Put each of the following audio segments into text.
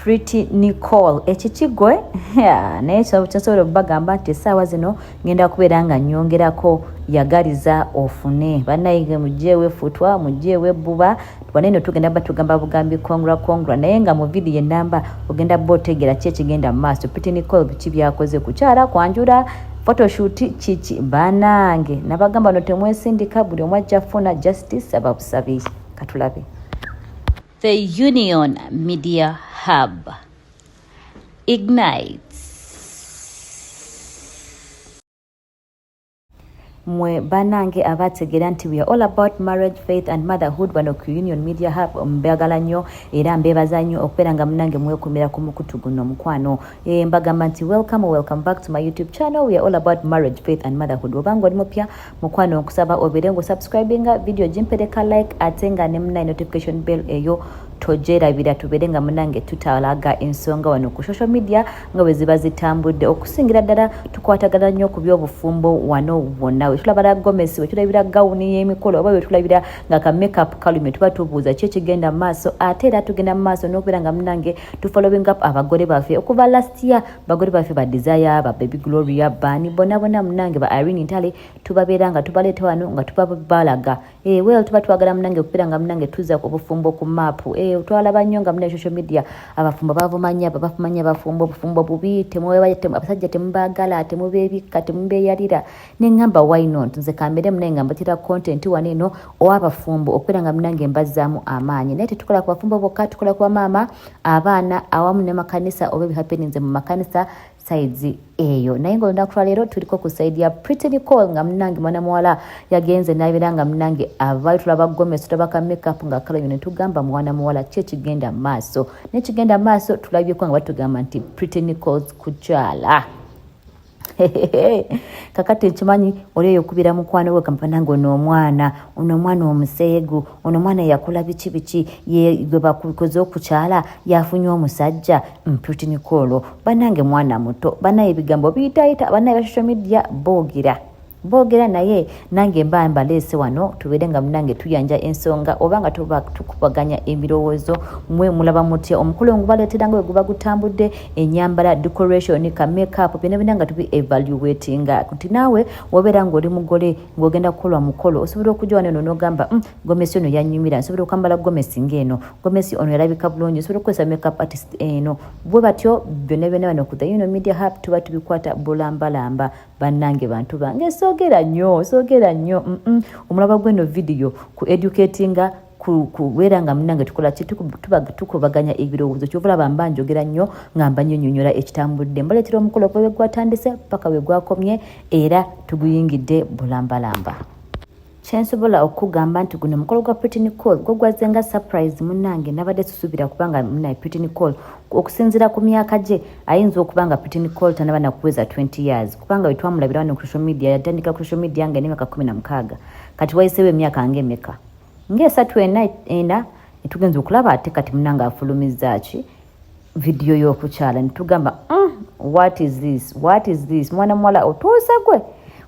Pretty Nicole ekikigwe naye kyensobola okubagamba nti essaawa zino ngenda kubeera nga nyongerako yagaliza ofune bannayige mugyewo effutwa mugyewo ebbuba wanene tugenda batugamba bugambi congra congra naye nga mu vidiyo enamba ogenda bba otegeera ki ekigenda mu maaso. Pretty Nicole biki byakoze kukyala kwanjula photoshoot kiki banange nabagamba no temwesindika buli omu ajja funa justice ababusabi katulabe. The Union Media Hub ignites. Mwe banange abategeera nti we are all about marriage, faith and motherhood wano ku Union Media Hub, mbagala nnyo era mbeebaza nnyo okubeera nga munange mwekumira ku mukutu guno mukwano. Mbagamba nti welcome, welcome back to my YouTube channel. We are all about marriage, faith and motherhood. Obanga oli mupya mukwano, nkusaba obeere nga osubscribinga video, gimpereka like, ate nga ne munaye notification bell eyo togyerabira, tubeere nga munange tutalaga ensonga wano ku social media nga bwe ziba zitambudde. Okusingira ddala tukwatagana nnyo ku byobufumbo wano wonna wetulabala gomesi, wetulabira gawuni y'emikolo, oba wetulabira nga ka makeup kalumye, tuba tubuuza ki ekigenda mu maaso. Ate era tugenda mu maaso n'okubeera nga munange tufollowing up abagole baffe okuva last year, bagole baffe ba Desire, ba Baby Gloria, baani bonna bonna munange, ba Irene Ntale, tubabeera nga tubaleeta wano nga tubabalaga. Well, tuba twagala munange okubeera nga munange tuzza obufumbo ku maapu. Twalaba nnyo nga muna social media abafumbo bavumanya, bafumanya abafumbo, obufumbo bubi, abasajja temubaagala, temubeebikka, temubeeyalira. Neŋŋamba why not, nze kambeere munaye nga mbatira content wano eno ow'abafumbo okubeera nga munange mbazzaamu amaanyi. Naye tetukola ku bafumbo bokka, tukola ku bamaama, abaana, awamu ne makanisa oba ebihappeninze mu makanisa sides eyo. Naye nga olunaku lwaleero tuliko ku side ya Pretty Nicole, nga munange mwana muwala yagenze nabeera nga munange avaayo, tulaba gomesi, tulaba ka makeup nga kalayo, ne tugamba mwana muwala ki ekigenda mu maaso? Nekigenda mu maaso tulabyeko nga batugamba nti Pretty Nicoles kukyala. Kakati nkimanyi oli eyo okubira mukwano gwe kampanange, ono omwana, ono omwana omuseegu, ono omwana yakola biki biki, gwe bakoze okukyala, yafunye omusajja. Pretty Nicole banange mwana muto, banaye ebigambo biyitayita, banaye ba social media boogera boogera, naye nange mba mbaleese wano tubeere nga munange tuyanja ensonga oba nga tuba tukubaganya ebirowoozo. Mwe mulaba mutya omukolo ngubaleetera nga bwe guba gutambudde, enyambala, decoration, ka makeup, byonna byonna nga tubi evaluatinga, nti naawe wobeera ng'oli mugole ng'ogenda kukolwa mukolo, osobola okujja wano eno n'ogamba, gomesi ono yanyumira, nsobola okwambala gomesi ng'eno, gomesi ono yalabika bulungi, nsobola okukozesa makeup artist eno." Bwe batyo byonna byonna wano ku The Union Media Hub tuba tubikwata bulambalamba. Bannange bantu bange, soogera nnyo, soogera nnyo. Omulaba gweno vidiyo ku educatinga, kubeera nga munange tukola ki, tukubaganya ebirowoozo. Kyova olaba mba njogera nnyo nga mba nnyonnyonnyola ekitambudde, mbaleetera omukolo okuva we gwatandise paka we gwakomye, era tuguyingidde bulambalamba. Kyensobola okugamba nti guno omukolo gwa Pretty Nicole gwo gwazze nga surprise munnange, nabadde susuubira kubanga munaye Pretty Nicole okusinziira ku myaka gye ayinza okuba nga Pretty Nicole tanaba nakuweza 20 years, kubanga we twamulabira wano ku social media, yatandika ku social media nga emyaka 16. Kati wayiseewo emyaka ng'emeka, ng'esatu, ena, ena, netugenza okulaba ate kati munange afulumizza ki, vidiyo y'okukyala, netugamba, what is this? What is this? Mwana muwala otuuse, gwe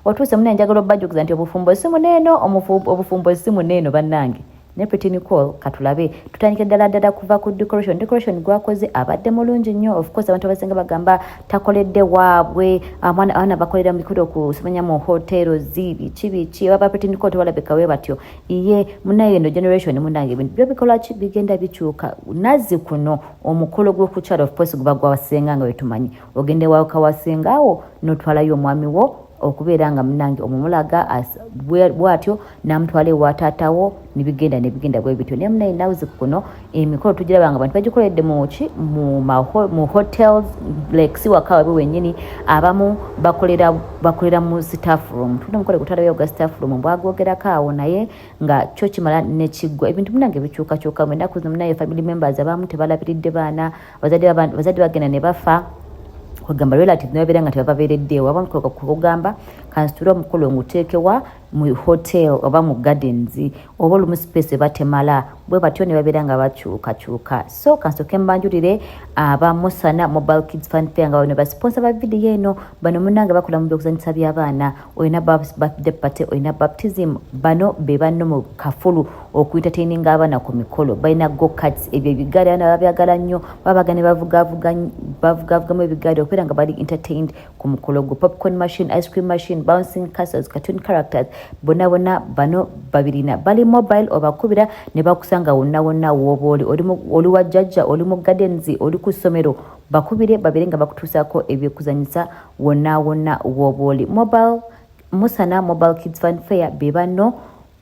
otuuse muna. Njagala obajjukiza nti obufumbo si muneeno, obufumbo si muneeno bannange. Ne Pretty Nicole katulabe, tutandike ddala ddala kuva ku decoration. Decoration gwakoze abadde mulungi nnyo. Of course abantu abasinga bagamba takoledde waabwe, abaana bakolera mikolo kusimanya mu hotels, biki biki, aba Pretty Nicole tebalabika we batyo. Iye munaye eno generation munange ebintu byo bikola ki, bigenda bikyuka. Nazzi kuno omukolo gw'okukyala of course guba gwawasenga nga wetumanyi, ogende waka wasengaawo n'otwalayo omwami wo okubeera nga munange omumulaga bw'atyo n'amutwala ewa taatawo, nebigenda nebigenda bwe bityo. Naye munaye nawuzi kuno emikolo tugiraba nga abantu bagikoledde muki, mu hotels, like si waka wabwe wennyini, abamu bakolera mu staff room. Tulina omukolo gutwalayo gwa staff room, bwagwogerako awo, naye nga kyo kimala nekiggwa. Ebintu munange bikyukakyuka mu ennaku zino munaye, family members abamu tebalabiridde baana, abazadde bagenda ne bafa, kwegamba relative nebabeera nga tebababeereddeewo, abamu kugamba kansitule omukolo nguteekewa. Mu hotel oba mu gardens oba olumu space eba temala, bwe batyo ne babeera nga bakyukakyuka. So kansooke mbanjulire aba Musana Mobile Kids Fun Fair, nga bano basponsa ba vidiyo eno. Bano munange bakola mu byokuzanyisa by'abaana. Olina birthday party, olina baptism, bano be banno mu kafulu okuentertaininga abaana ku mikolo. Balina go-karts, ebyo ebigaali abaana babyagala nnyo, babaga ne bavugavugamu ebigaali okubeera nga bali entertained ku mukolo gwo. Popcorn machine, ice cream machine, bouncing castles, cartoon characters, bonna bonna bano babirina. Bali mobile, obakubira ne bakusanga wonna wonna wooba oli. Oli wa jjajja, oli mu gardens, oli ku ssomero, bakubire babeere nga bakutuusaako ebyokuzanyisa wonna wonna wooba oli. Mobile Musana Mobile Kids Fun Fair be banno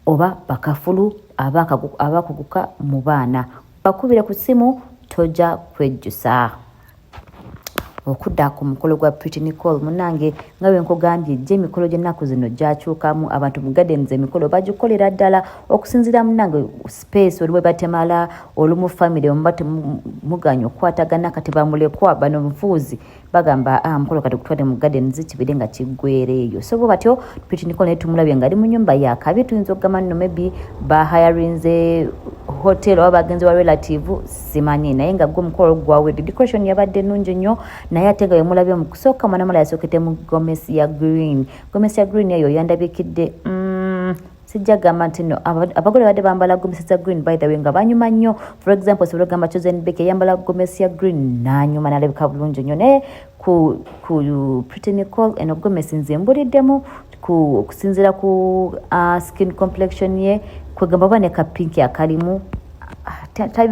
oba bakafulu abakuguka mu baana. Bakubire ku ssimu, tojja kwejjusa. Okudda ku mukolo gwa Pretty Nicole, munange, nga bwe nkugambye, gye emikolo gy'ennaku zino gyakyukamu. Abantu mu gardens emikolo bagikolera ddala okusinziira, munange, space oli bwe batemala, olumu family omuba temuganya okukwatagana. Kati bamulekwa bano nfuuzi bagamba, "Ah, mukolo kati gutwale mu gardens kibire nga kiggwereeyo." So bwe batyo Pretty Nicole naye tumulabye nga ali mu nyumba yakabi. Tuyinza okugamba nno maybe bahayarinze hotel oba bagenze wa relative, simanyi, naye nga gwe omukolo gwawedde, decoration yabadde nnungi nnyo. Naye ate nga wemulabye mu kusooka, mwana mala yasookete mu gomesi ya green. Gomesi ya green eyo yandabikidde, sijja gamba nti no abagole badde bambala gomesi za green, by the way, nga banyuma nnyo. For example, osobola okugamba Chosen Becky eyambala gomesi ya green n'anyuma n'alabika bulungi nnyo. Naye ku Pretty Nicole, eno gomesi nze mbuliddemu okusinziira ku skin complexion ye, kwegamba oba ne ka pink akalimu,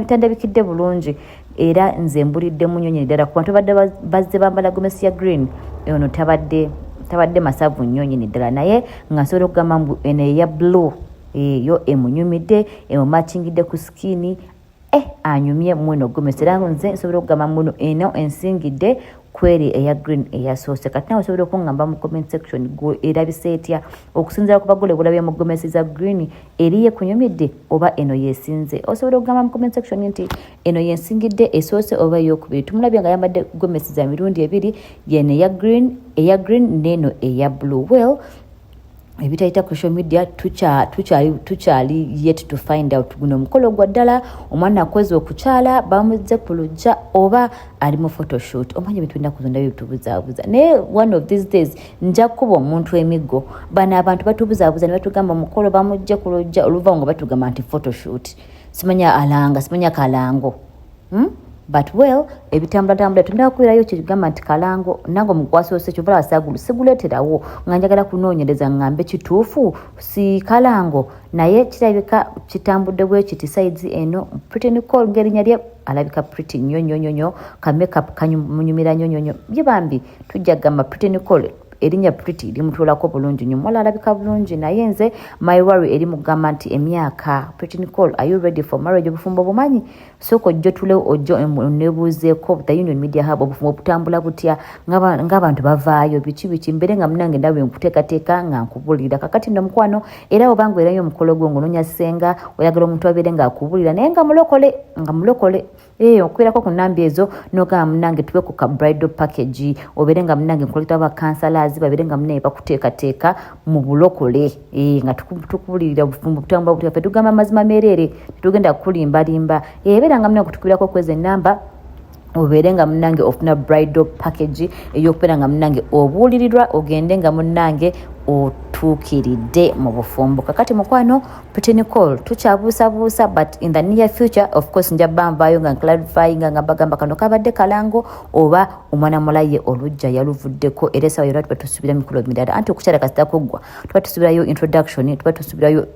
tandabikidde bulungi. Era nze mbuliddemu nnyo nyini ddala ku bantu badde bazze bambala gomesi ya green. Ono tabadde masavu nnyo nyini ddala, naye nga nsobola okugamba mbu eno eya blue eyo emunyumidde, emumakingidde ku skin, anyumye mweno gomesi. Era nze nsobola okugamba muno eno ensingidde kweri eya green eyasoose. Kati nawe osobola okuŋŋamba mu comment section, gwe erabise etya okusinziira ku bagole bulabye mu gomesi za green? Eri yekunyumidde oba eno yesinze? Osobola okugamba mu comment section nti eno yensingidde, esoose oba eyokubiri. Tumulabye nga ayambadde gomesi za mirundi ebiri, yeno eya green n'eno eya blue. Well, ebitayita ku social media tukyali yet to find out guno omukolo gwa ddala omwana akoze okukyala bamuzze ku lujja oba ali mu photoshoot. Omanya ebintu ennaku zonna bitubuzaabuza, naye one of these days nja kukuba omuntu emiggo. Bano abantu batubuzaabuza ne batugamba omukolo bamugje ku lujja, oluvawo nga batugamba nti photoshoot, simanya alanga, simanya kalango, But well, ebitambulatambula tundakubirayo kigamba nti kalango. Nange omugwasoose kyovala sagulu siguleeterawo nga njagala kunoonyereza ŋŋambe kituufu si kalango, naye kirabika kitambudde bwe kiti. Sides eno Pretty Nicole ng'erinnya lye alabika pretty nnyo nnyo nnyo nnyo, ka makeup kanyumira nnyo nnyo nnyo bye. Bambi tujja kugamba Pretty Nicole, erinnya Pretty limutuulako bulungi nnyo, muwala alabika bulungi. Naye nze my worry eri mugamba nti emyaka. Pretty Nicole, are you ready for marriage? Obufumbo bumanyi, sooka ojjo tulewo, ojjo onebuuzeeko The Union Media Hub, obufumbo butambula butya ng'abantu bavaayo biki biki, mbeere nga munange ndawe nkuteekateeka nga nkubulira. Kakati nno mukwano, era obanga erayo omukolo gwo ng'onoonya ssenga, oyagala omuntu abeere ng'akubulira naye nga mulokole, nga mulokole, okubeerako ku namba ezo nogamba munange tuwe ku ka bridal package, obeere nga munange nkuleeta ba counselors babeere nga munange bakuteekateeka mu bulokole, nga tukubulirira obufumbo butambula butya. Ffe tugamba amazima meereere, tetugenda kukulimbalimba. Beera nga munange kutukubirako kweza enamba, obeere nga munange ofuna bridal package ey'okubeera nga munange obuulirirwa, ogende nga munange otuukiridde mu bufumbo. Kakati mukwano, Pretty Nicole tukyabuusabuusa, but in the near future, of course, nja banvaayo nga clarifying nga mbagamba kano kabadde kalango oba omwana mulaye olujja yaluvuddeko. Era esawa yonna tuba tusuubira mikolo mirala, anti okukyala kasita kuggwa tuba tusuubirayo introduction, tuba tusuubirayo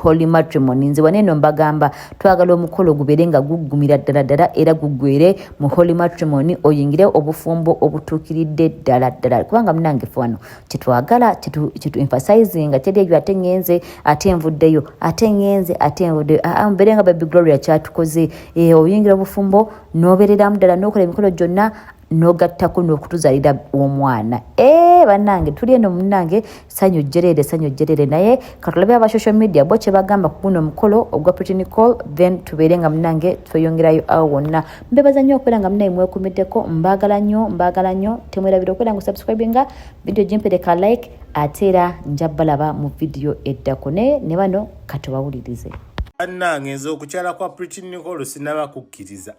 holy matrimony. Nze waneeno mbagamba twagala omukolo gubeere nga guggumira ddala ddala era guggwere mu holy matrimony, oyingire obufumbo obutuukiridde ddala ddala, kubanga munange fe wano kyetwagala kyetu emphasizinga kyeri ebyo. Ate ŋŋenze, ate nvuddeyo, ate ŋŋenze, ate nvuddeyo. Aa, mbeere nga Baby Gloria kyatukoze. Oyingira obufumbo n'obeereramu ddala n'okola emikolo gyonna. N'ogattako n'okutuzalira omwana. Ee, bannange, tuli eno munnange, sanyu jjerere, sanyu jjerere. Naye katulabe aba social media bo kye bagamba ku guno omukolo ogwa Pretty Nicole, then tubeere nga munnange tweyongerayo awo wonna. Mbebaza nnyo okubeera nga munnaye mwekumiddeko. Mbaagala nnyo, mbaagala nnyo. Temwerabira okubeera nga subscribinga video, gimpereka like, ate era nja balaba mu vidiyo eddako. Naye ne bano katubawulirize. Bannange, nze okukyala kwa Pretty Nicole sinaba kukkiriza.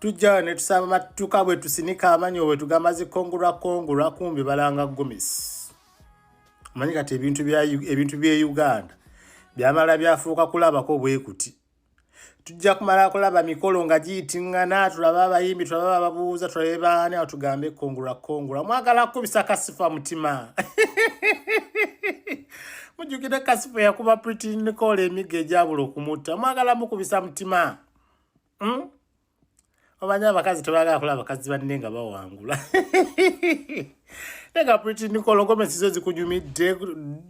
Tujjayo ne tusaba matuka bwe tusinika amanyo bwe tugamba zikongolwa kongolwa, kumbi balanga gomesi. Omanyi kati ebintu by'e Uganda byamala byafuuka kulabako bwe kuti. Tujja kumala kulaba mikolo nga giyitiŋŋana, tulabe abayimbi, tulabe ababuuza, tulabe baani awo, tugambe kongolwa kongolwa. Mwagala kukubisa Kasifa mutima. Mujjukire Kasifa yakuba Pretty Nicole emiggo egyabula okumutta. Mwagala mukubisa mutima, Omanyi abakazi tebagala kulaba bakazi banne nga bawangula. Naye nga Pretty Nicole, gomesi zo zikunyumidde.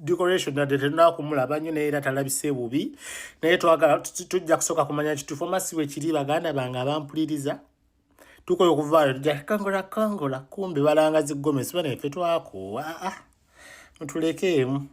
Decoration nadde tenakumulaba nnyo, naye era talabise bubi. Naye twagala tujja kusooka kumanya kituufu oba si bwe kiri. Baganda bange abampuliriza, tukoye okuvaayo tujja kongola kongola, kumbe balanga zigomesi. Bane ffe twakoowa. Aa, mutulekeemu.